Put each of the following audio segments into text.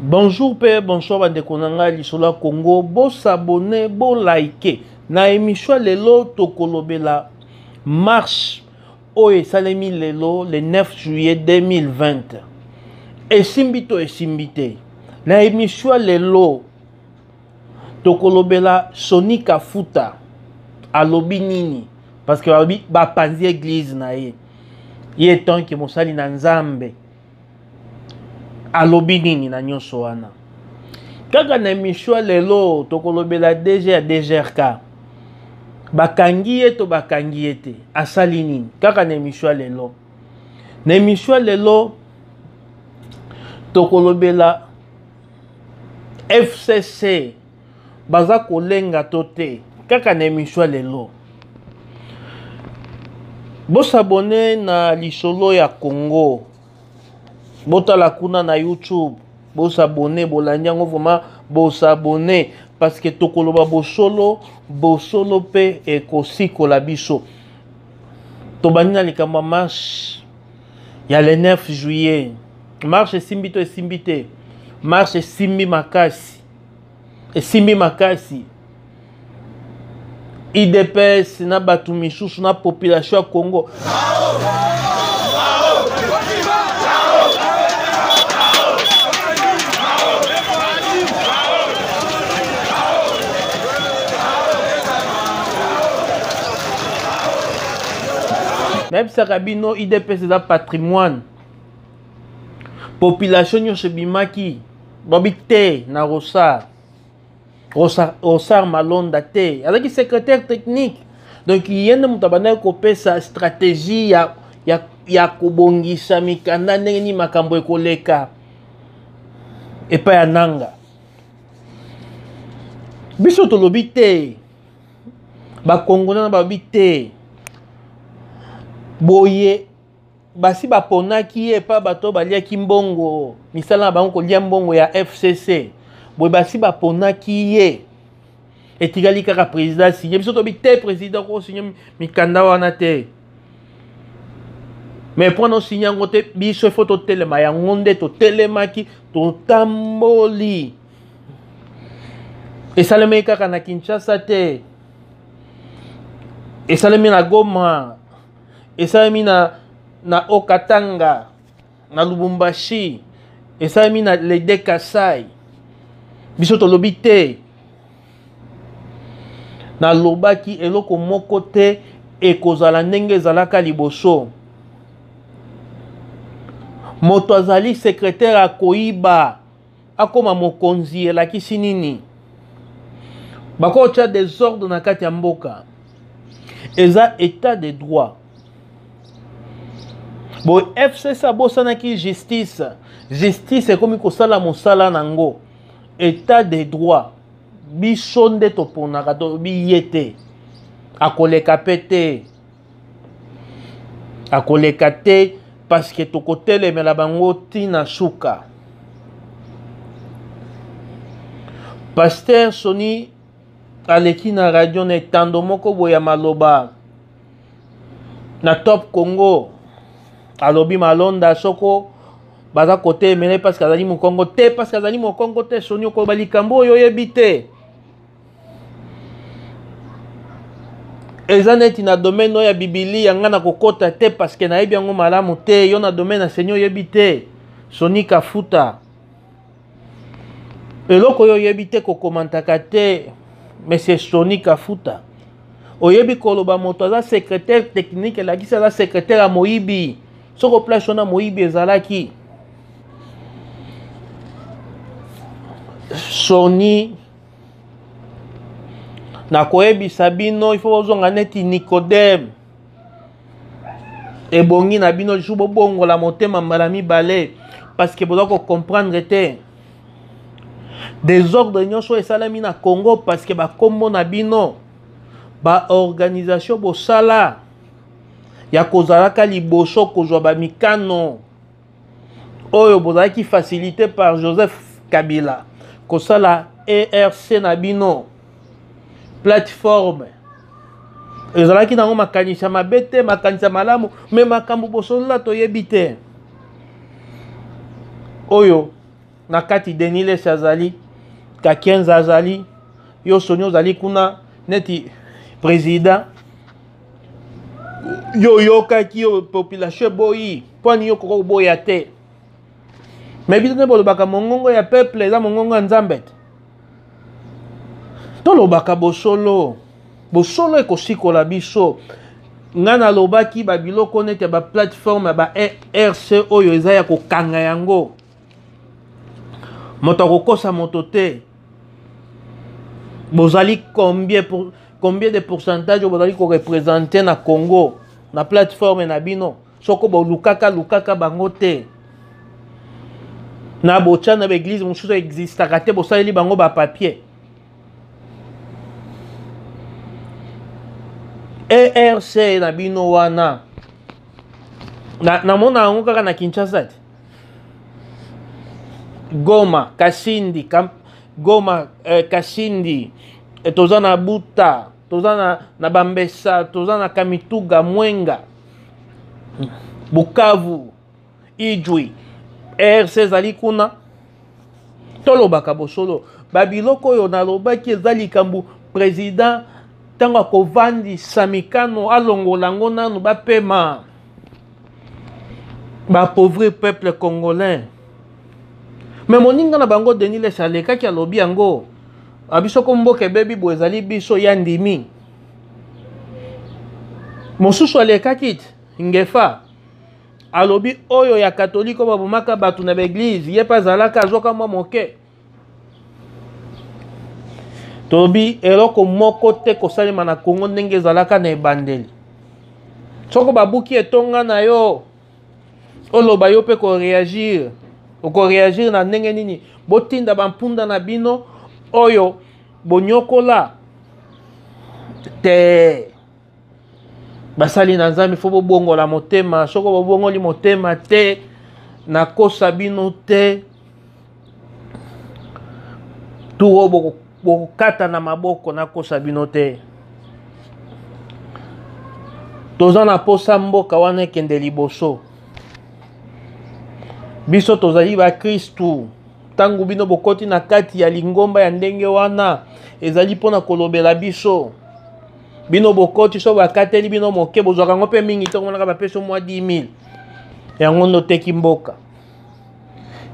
Bonjour pe bonsoir bandeko na ngai lisolo ya Congo, bo s'abonner, bo liker. Na émission lelo tokolobela marche oyo esalemi lelo le 9 juillet 2020. Esimbi to esimbi te. Na émission lelo tokolobela Sony Kafuta alobi nini parce que balobi bapanzi église na ye ye tant que mosali na Nzambe alobi nini na nyonso wana kaka na emission ya lelo tokolobela DG ya DGRK bakangi ye to bakangi ye te asali nini kaka na emission ya lelo na emission ya lelo tokolobela FCC baza kolenga to te kaka na emission ya lelo bosabone na lisolo ya Congo botala kuna na YouTube bosabone bolandi yango vraiment bosabone parce que tokoloba bosolo bosolo mpe ekosikola biso tobandi na likambo ya marche ya le 9 juillet marche esimbi to esimbi te marche esimbi makasi esimbi makasi idps na bato misusu na population ya congo nayebisaka bino idps eza patrimoine population nyonso ebimaki babi te na rosar rosar malonda te azalaki secrétaire technique donc ye nde moto abandaki kopesa stratégie ya, ya, ya kobongisa mikanda ndenge nini makambo ekoleka epai ya nanga biso tolobi te bakongona na balobi te boye basi baponaki ye epa bato baliaki mbongo misala na bango kolia mbongo ya fcc boye basi baponaki ye etikali kaka président asigne biso tobi te président kosigne mikanda wana te mais mpo na osigne yango te biso ifo totelema yango nde totelemaki totamboli esalemaki kaka na kinshasa te esalemi na goma esalemi na, na Haut-Katanga na Lubumbashi esalemi na les deux Kasai biso tolobi te nalobaki eloko moko te ekozala ndenge ezalaka liboso moto azali sekretere akoyiba akoma mokonzi elakisi nini bakotya desordre na kati ya mboka eza etat de droit boye fcc abosanaki justice justice ekomi kosala mosala na yango etat de droit biso nde toponaka toyebi ye te akoleka mpe te akoleka te parce que tokotelemela bango ntina suka pasteur soni aleki na radio na etando moko boye ya maloba na top congo alobi malonda soko baza kotelemela ye parce que azali mokongo te parce que azali mokongo te soni okoloba likambo oyo oyebi te eza neti na domaine oyo ya bibilia ngai nakokɔta te parceke nayebi yango malamu te yo na domaine ya seigneur oyebi te soni kafuta eloko oyo oyebi te kokomantaka te monsieur soni kafuta oyebi koloba moto aza secrétaire technique elakisi aza secrétaire ya moyibi soko place wana moyibi ezalaki soni nakoyebisa bino ifo bozonga neti nikodeme ebongi na bino lisusu bobongola motema mbala mibale parce que boza kocomprendre te desordre nyonso esalemi na congo parce que bakombo na bino baorganisation bosala ya kozalaka liboso kozwa bamikano oyo bozalaki facilité par Joseph Kabila kosala ERC na bino plateforme ezalaki nango makanisi ya mabe te makanisi ya malamu me makambo bosolola toyebi te oyo. Na kati Denis Lessi azali, Kakienza azali, yo Soni ozali kuna neti président. Yo oyokaki yo population eboyi, mpo ani yo koka koboya te? Me bino nde bolobaka mongongo ya peuple eza mongongo ya Nzambe te. Tolobaka bosolo, bosolo ekosikola biso. Ngai nalobaki babiloko neti ya baplateforme ya ba RC oyo eza ya kokanga yango, moto akokosa moto te. Bozali combien, pour, combien de pourcentage oyo bozali korepresente na Congo na plateforme na bino? Soko bolukaka lukaka bango te na botya na baeglize mosusu existaka te, bosaleli bango bapapier. ERC na bino wana namona yango kaka na Kinshasa te. Goma, Kasindi, Goma, Kasindi, toza na Buta, toza na Bambesa, toza na Kamituga, Mwenga, Bukavu, Ijwi, RC ezali kuna. Tolobaka bosolo, babiloko oyo nalobaki eza likambo président ntango akovandisa mikano alongola yango nanu bapema bapauvre peuple congolais. Me moninga na bango Denis Lessi alekaki alobi yango, abiso ko mboka ebebi boye ezali biso ya ndimi. Mosusu alekaki te Ngefa alobi oyo ya katoliko babomaka bato na baeglize, ye mpe azalaka azwaka mwa moke. Tolobi eloko moko te kosalema na Kongo ndenge ezalaka na ebandeli. Soko babuki etonga na yo, oloba yo mpe koreagir. Okoreagir na ndenge nini? Botinda bampunda na bino oyo bonyokola te. Basali na Nzambe, fo bobongola motema. Soko bobongoli motema te, nakosa bino te, tuo bokokata na maboko. Nakosa bino te, toza na posa mboka wana ekende liboso. Biso tozali bakristu. Ntango bino bokoti na kati ya lingomba ya ndenge wana, ezali mpona kolobela biso. Bino bokoti, so bakateli bino moke, bozwaka yango mpe mingi te, omonaka bapesi mwa 10 000, yango nde oteki mboka.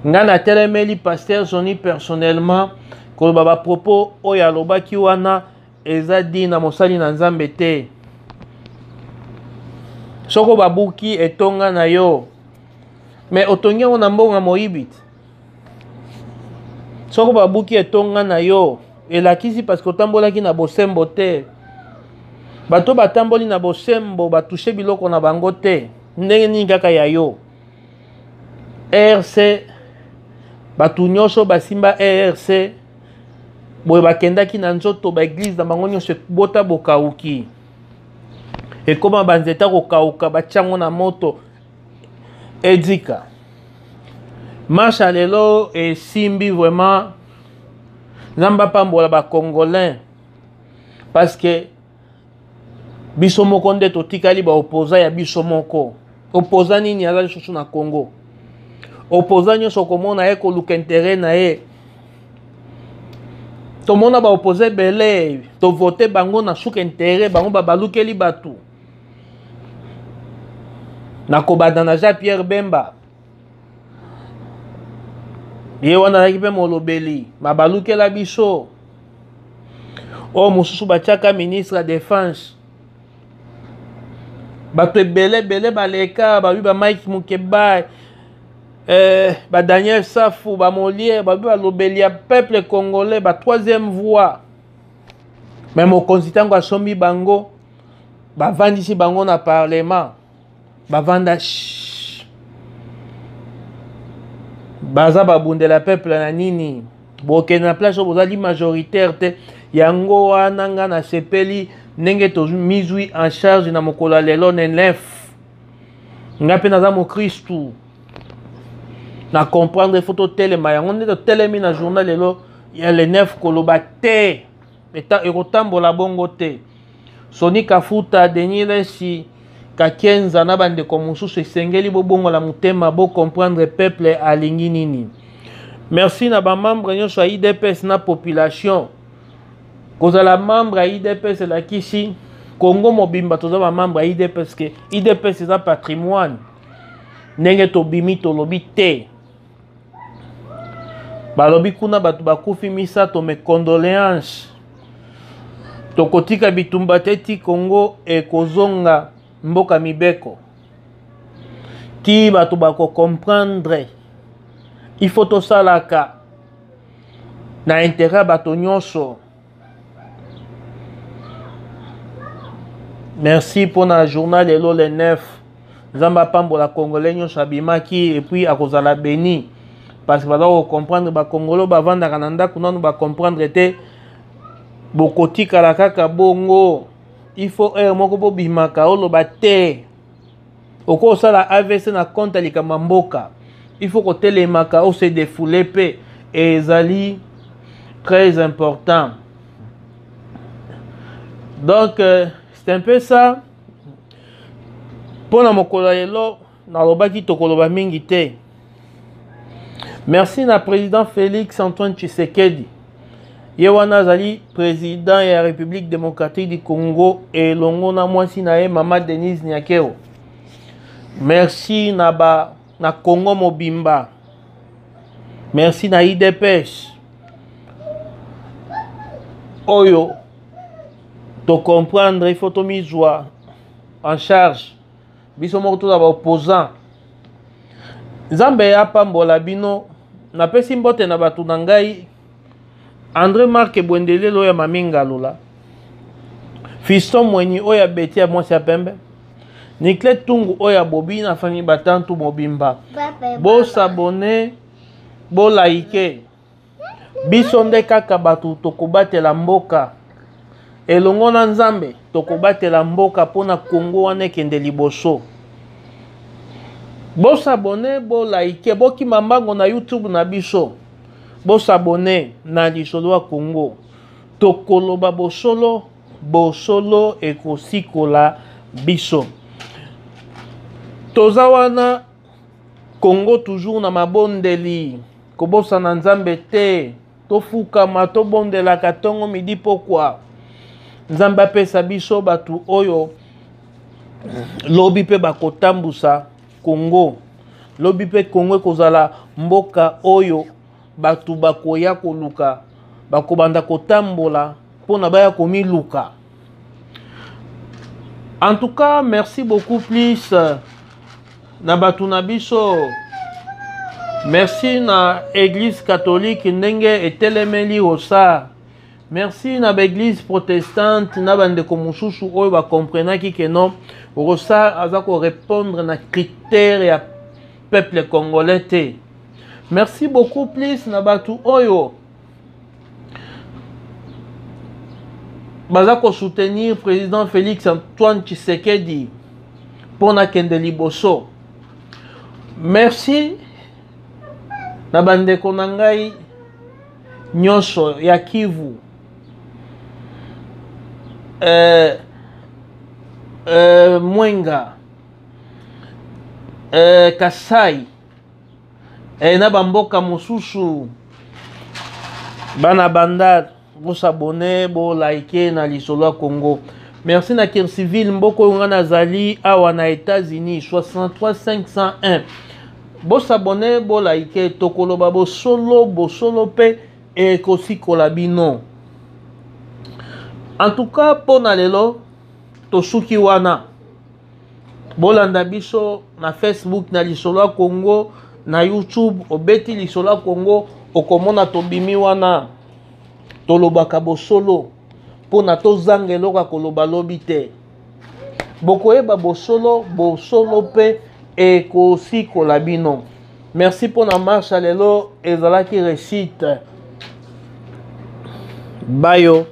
Ngai natelemeli pasteur Soni personnellement, koloba bapropos oyo alobaki wana eza di na mosali na Nzambe te. Soko babuki etonga na yo, me otongi yango na mbongo ya moyibi te. Soko babuki etonga na yo, elakisi parce que otambolaki na bosembo te. Bato batamboli na bosembo batushe biloko na bango te, ndenge nini kaka ya yo? RC, bato nyonso basimba ERC boye bakendaki na nzoto, baeglize na bango nyonso ebota bokauki, ekóma banzete kokauka, batyango na moto edika. Marche ya lelo esimbi vraiment. Nzambe apambola bacongolais, parce que biso moko nde totikali baopposa ya biso moko. Opposa nini aza lisusu na Congo? Opposa nyonso okomona ye koluka intérêt na ye. Tomona baopposa ebele, tovote bango, na suka intérêt bango babalukeli bato. Na kobanda na Jean Pierre Bemba, ye wana azalaki mpe molobeli, babalukela biso. Oyo mosusu batiaka ministre ya défense, bato ebele ebele baleka, babi ba Mike Mukeba, ba Daniel Safu, ba Molière, babi balobeli ya peuple congolais, ba troisième voie. Me mokonzi ntango asombi bango, bavandisi bango na parlement, bavanda, baza babundela peuple na nini? Bokende na place oyo bozali majoritaire te. Yango wana nga nasepeli ndenge tomizwi en charge na mokolo ya lelo ne 9. Nga mpe naza mokristu, na comprendre fo totelema. Yango nde totelemi na journal lelo ya le 9, koloba te ekotambola bongo te. Soni Kafuta, Denis Lesi, Kakienza na bandeko mosusu, esengeli bobongola motema, bocomprendre peuple alingi nini. Merci na bamembre nyonso ya UDPS na population. Kozala membre ya UDPS elakisi Congo mobimba toza bamembre ya UDPS, ke UDPS eza patrimoine. Ndenge tobimi tolobi te, balobi kuna bato bakufi misato, mes condoléances. Tokotika bitumba te ti Congo ekozonga mboka mibeko, ti bato bakocomprendre. Il faut tosalaka na intérêt ya bato nyonso. Merci mpona journal lelo le 9. Nzambe apambola Congolais nyonso abimaki, et puis akozala béni, parce que baza kocomprendre. Bacongolais bavandaka na ndako nanu bacomprendre te, bokotikala kaka bongo. Il faut heure moko bobimaka, oloba te okosala AVC na compte ya likambo ya mboka. Il faut kotelemaka, ose défoule mpe ezali très important. Donc c'est un peu ça mpona mokolo ya lelo. Nalobaki tokoloba mingi te. Merci na président Félix Antoine Tshisekedi, ye wana azali président ya République démocratique du Congo, elongo na mwasi na ye, mama Denise Nyakeru. Merci na ba na Congo mobimba. Merci na UDPS oyo tocomprendre. Il faut tomizwa en charge biso moko, toza baopposant. Nzambe apambola bino. Napesi mbote na bato na ngai, André Mark Bwendelelo oyo ya Mami Ngalula, Fiston Mweni oyo ya Beti ya mwasi ya pembe, Niclet Tungu oyo ya Bobi na famille batantu mobimba. Bosabone, bolaike. Biso nde kaka bato tokobatela mboka elongo na Nzambe. Tokobatela mboka mpona Kongo wana ekende liboso. Bosabone, bolaike, bokima mbango na YouTube na biso, bosabone na Lisolo ya Kongo. Tokoloba bosolo, bosolo ekosikola biso. Toza wana Kongo, toujours na mabondeli, kobosana Nzambe te. Tofukama, tobondelaka ntongo, midi, pokwa. Nzambe apesa biso bato oyo lobi mpe bakotambusa Kongo. Lobi mpe Kongo ekozala mboka oyo bato bakoya koluka, bakobanda kotambola mpona baya komiluka. En tout cas, merci beaucoup plus na bato na biso. Merci na Église catholique ndenge etelemeli Ronsard. Merci na baeglise protestante na bandeko mosusu oyo bakomprenaki ke non, Ronsard aza korépondre na critère ya peuple congolais te. Merci beaucoup plus na bato oyo baza kosoutenir président Félix Antoine Tshisekedi mpo na kende liboso. Merci na bandeko na ngai nyonso ya Kivu, Mwenga, Kasai, na bamboka mosusu. Bana Bandal, bosabone, bolike na Lisolo ya Congo. Merci na Kirciville, mboka oyo nga nazali awa na États-Unis, 63 501. Bosabone, bolike. Tokoloba bosolo, bosolo mpe ekosikola bino. En tout cas, mpo na lelo tosuki wana. Bolanda biso na Facebook na Lisolo ya Congo, na YouTube obeti Lisolo ya Congo, okomona tobimi wana. Tolobaka bosolo mpona tozanga eloko ya koloba lobi te. Bokoyeba bosolo, bosolo mpe ekosikola bino. Merci mpona marche ya lelo, ezalaki réussite. Bayo.